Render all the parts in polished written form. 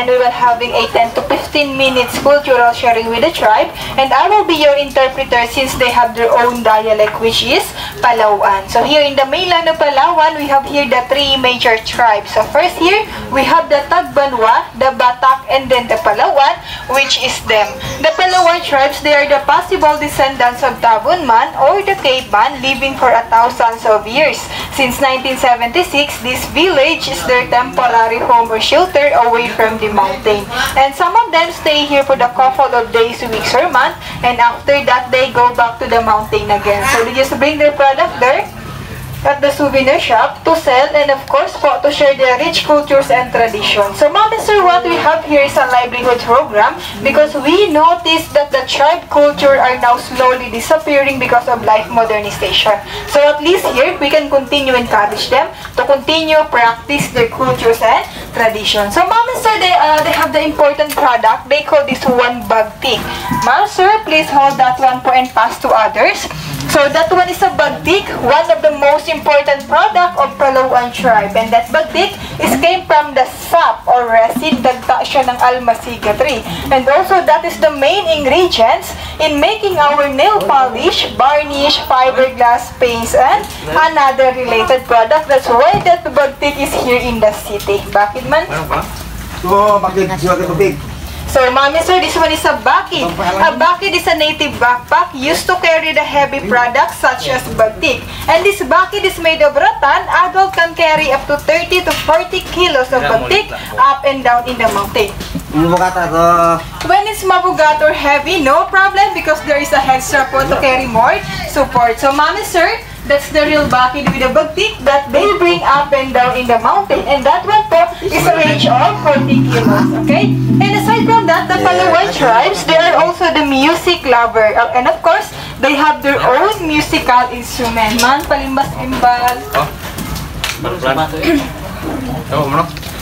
and we will having a 10 to 15 minutes cultural sharing with the tribe, and I will be your interpreter since they have their own dialect, which is Palaw'an. So here in the mainland of Palawan, we have here the three major tribes. So first here, we have the Tagbanwa, the Batak, and then the Palaw'an, which is them. The Palaw'an tribes, they are the possible descendants of Tabunman or the caveman living for thousands of years. Since 1976, this village is their temporary home or shelter away from the mountain. And some of them stay here for the couple of days, weeks, or month, and after that, they go back to the mountain again. So they just bring their product there at the souvenir shop to sell, and of course po, to share their rich cultures and traditions. So Ma'am and Sir, what we have here is a livelihood program because we noticed that the tribe culture are now slowly disappearing because of life modernization. So at least here, we can continue encourage them to continue practice their cultures and traditions. So Ma'am and Sir, they have the important product. They call this one bagtik. Ma'am, Sir, please hold that one po and pass to others. So that one is a bagtik, one of the most important product of Palaw'an tribe. And that bagtik came from the sap or resin, dagta siya ng almasiga tree. And also that is the main ingredients in making our nail polish, varnish, fiberglass paints, and another related product. That's why that bagtik is here in the city. Bakit man? So, Mami Sir, this one is a bakid. A bakid is a native backpack used to carry the heavy products such as bagtik. And this bakid is made of rattan. Adult can carry up to 30 to 40 kilos of bagtik up and down in the mountain. When it's mabugat or heavy, no problem because there is a head strap to carry more support. So, Mami Sir, that's the real bakid with the bagtik that they bring up and down in the mountain. And that one po is a range of 40 kilos, okay? And aside from that, the Palaw'an tribes, they are also the music lover. And of course, they have their own musical instrument. Man, palimbas gimbal.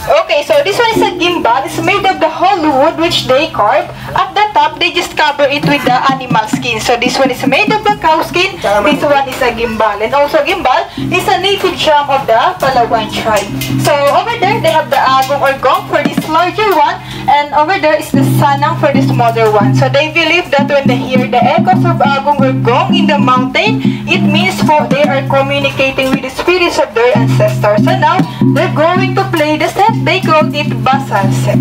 Okay, so this one is a gimbal. It's made of the hollow wood which they carve. At the top, they just cover it with the animal skin. So this one is made of the cow skin. This one is a gimbal. And also gimbal is a native drum of the Palaw'an tribe. So over there, they have the agong or gong for this larger one. And over there is the sanang for the smaller one. So they believe that when they hear the echoes of agong or gong in the mountain, it means they are communicating with the spirits of their ancestors. So now, they're going to play the set. They call it basal set.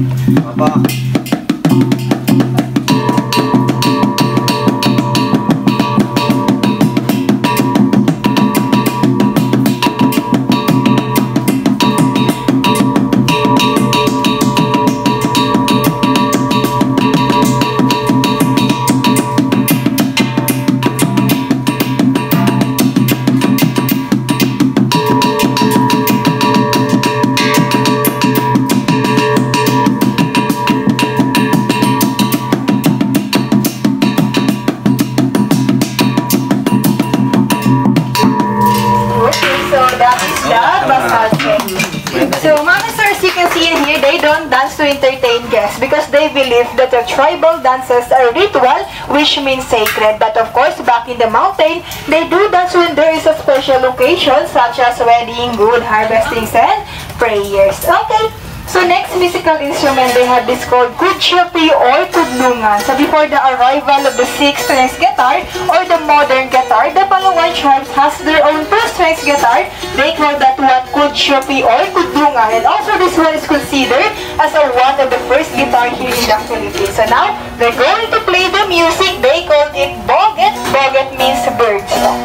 So, Mama Sir, as you can see in here, they don't dance to entertain guests because they believe that the tribal dances are ritual, which means sacred. But of course, back in the mountain, they do dance when there is a special occasion such as wedding, good harvestings, and prayers. Okay. So next musical instrument they have is called Kudsyupi or Tudlungan. So before the arrival of the 6-string guitar or the modern guitar, the Palaw'an tribes has their own 2-string guitar. They call that one Kudsyupi or Tudlungan. And also this one is considered as one of the first guitar here in the Philippines. So now they're going to play the music. They call it Boget. Boget means bird song.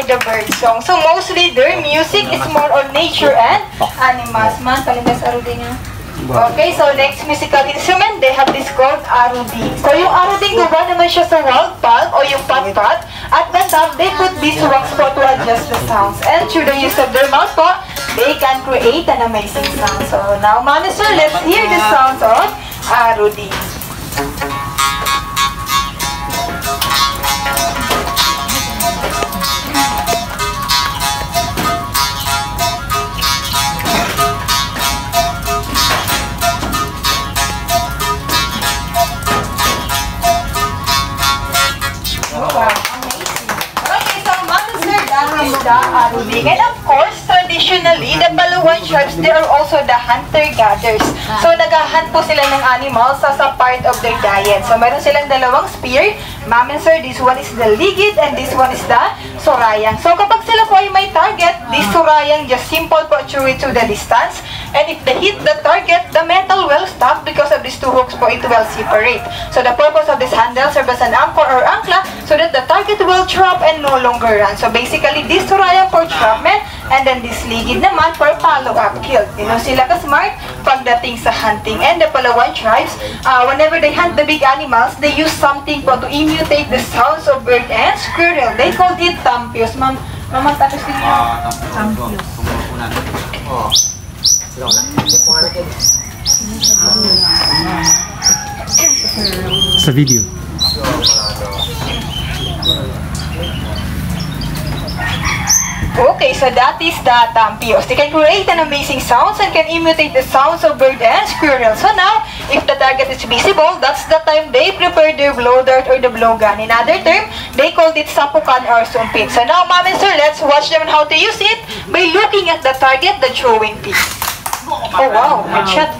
The bird song. So mostly their music is more on nature and animals. Man, palimbas arudi niya. Okay, so next musical instrument, they have this called arudi. So yung arudi, gawa naman siya sa wild pulp o yung pat-pat. At the top, they put this wax po to adjust the sounds. And through the use of their mouth po, they can create an amazing sound. So now, Mami Sir, let's hear the sounds of arudi. haruding. And of course, traditionally, the Palaw'an tribes, they are also the hunter-gatherers. So, naghahunt po sila ng animals as a part of their diet. So, meron silang dalawang spear. Ma'am and sir, this one is the ligid and this one is the surayang. So, kapag sila po ay may target, this surayang just simple po throw it to the distance. And if they hit the target, the metal will stop because of these two hooks po, it will separate. So, the purpose of this handle serves as an anchor or ankla so that the target will drop and no longer run. So, basically, this surayang for trapment and then this ligid naman for follow-up kill. You know, sila ka-smart pagdating sa hunting. And the Palaw'an tribes, whenever they hunt the big animals, they use something po to imitate the sounds of bird and squirrel. They called it tampios. Ma'am, tapos din yun. Tampios. Sa video. Okay, so that is the tampios. They can create an amazing sounds and can imitate the sounds of bird and squirrel. So now, if the target is visible, that's the time they prepare their blow dart or the blow gun. In other term, they called it sapukan or sumpit. So now, ma'am and sir, let's watch them on how to use it by looking at the target, the throwing piece. Oh wow, good shot.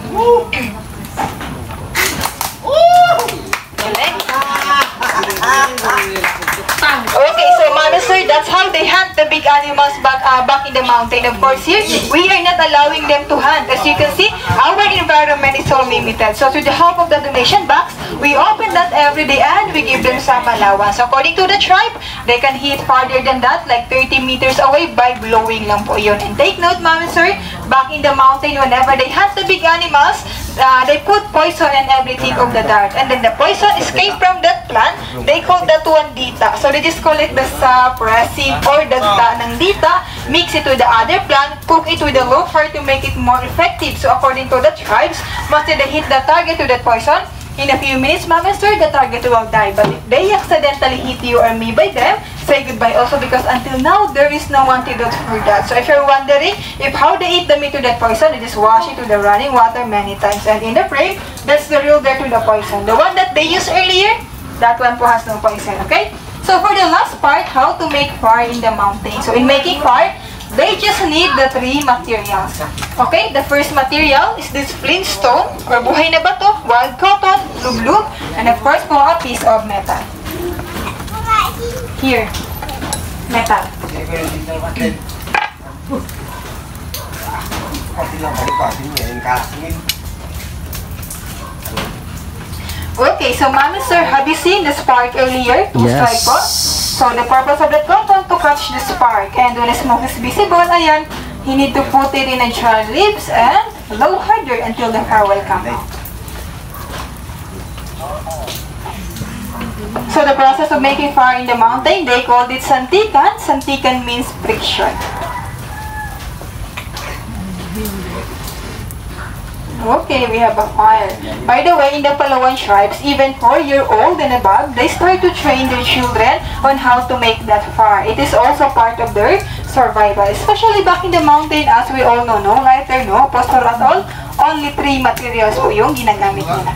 Okay, so ma'am and sir, that's how they hunt the big animals back in the mountain. Of course, here, we are not allowing them to hunt. As you can see, our environment is so limited. So, with the help of the donation box, we open that every day and we give them some allowance. So, according to the tribe, they can hit farther than that, like 30 meters away by blowing lang po yun. And take note, ma'am and sir, back in the mountain, whenever they hunt the big animals, they put poison in everything of the dart. And then the poison escape from that plant, they call that one dita. So, they just collect the sap, resin, or the data ng dita, mix it with the other plant, cook it with the low fire to make it more effective. So, according to the tribes, once they hit the target with that poison, in a few minutes, ma'am and sir, the target will die. But if they accidentally hit you or me by them, say goodbye also because until now, there is no antidote for that. So if you're wondering if how they eat the meat to that poison, they just wash it with the running water many times. And in the frame, that's the real dirt to the poison. The one that they used earlier, that one po has no poison, okay? So for the last part, how to make fire in the mountain. So in making fire, they just need the three materials. Okay, the first material is this flintstone or buhay na bato, wild cotton, lublub, and of course po a piece of metal. Here, metal. Okay, so ma'am and sir, have you seen the spark earlier? Yes. So the purpose of that cotton to catch the spark. And when the smoke is visible, ayan, you need to put it in a dry leaves and blow harder until the fire will come out. So the process of making fire in the mountain, they called it santikan. Santikan means friction. Okay, we have a fire. By the way, in the Palaw'an tribes, even 4-year-old and above, they start to train their children on how to make that fire. It is also part of their survival, especially back in the mountain, as we all know, no lighter, no postor at all. Only 3 materials po yung ginagamit nila.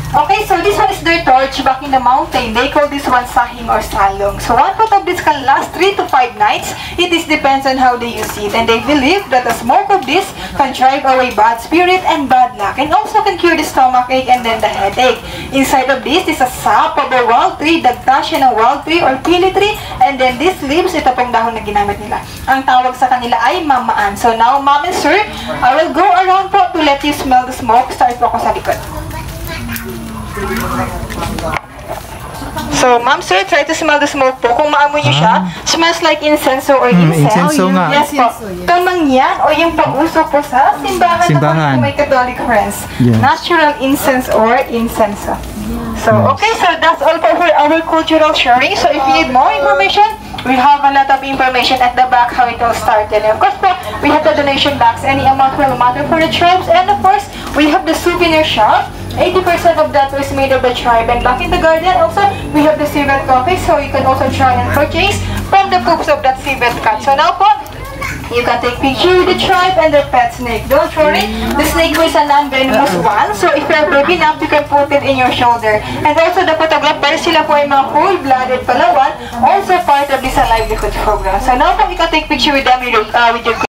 Okay, so this one is their torch back in the mountain. They call this one sahing or salong. So one pot of this can last 3 to 5 nights. It is depends on how they use it. And they believe that the smoke of this can drive away bad spirit and bad luck. And also can cure the stomach ache and then the headache. Inside of this is a sap of a wild tree, dagta siya ng wild tree or pili tree. And then these leaves, ito pang dahon na ginamit nila. Ang tawag sa kanila ay mamaan. So now, ma'am and sir, I will go around po to let you smell the smoke. Start po ako sa likod. So, ma'am, sir, try to smell the smoke po. Kung maamoy nyo siya, smells like incense or incense. Incense nga. Yes po. Tamang yan o yung pauso po sa simbahan. Kung may Catholic friends. Yes. Natural incense or incense. So, okay, so that's all for our cultural sharing. So, if you need more information, we have a lot of information at the back how it all started. And of course po, we have the donation box. Any amount will matter for the tribes. And of course, we have the souvenir shop. 80% of that was made of the tribe. And back in the garden also, we have the civet coffee. So you can also try and purchase from the poops of that civet cat. So now po, You can take picture with the tribe and their pet snake. Don't worry, the snake is a non-venomous one. So if you're brave enough, you can put it in your shoulder. And also the photographers, sila po ay mga full-blooded Palawan, also part of this livelihood program. So now po, you can take picture with them with your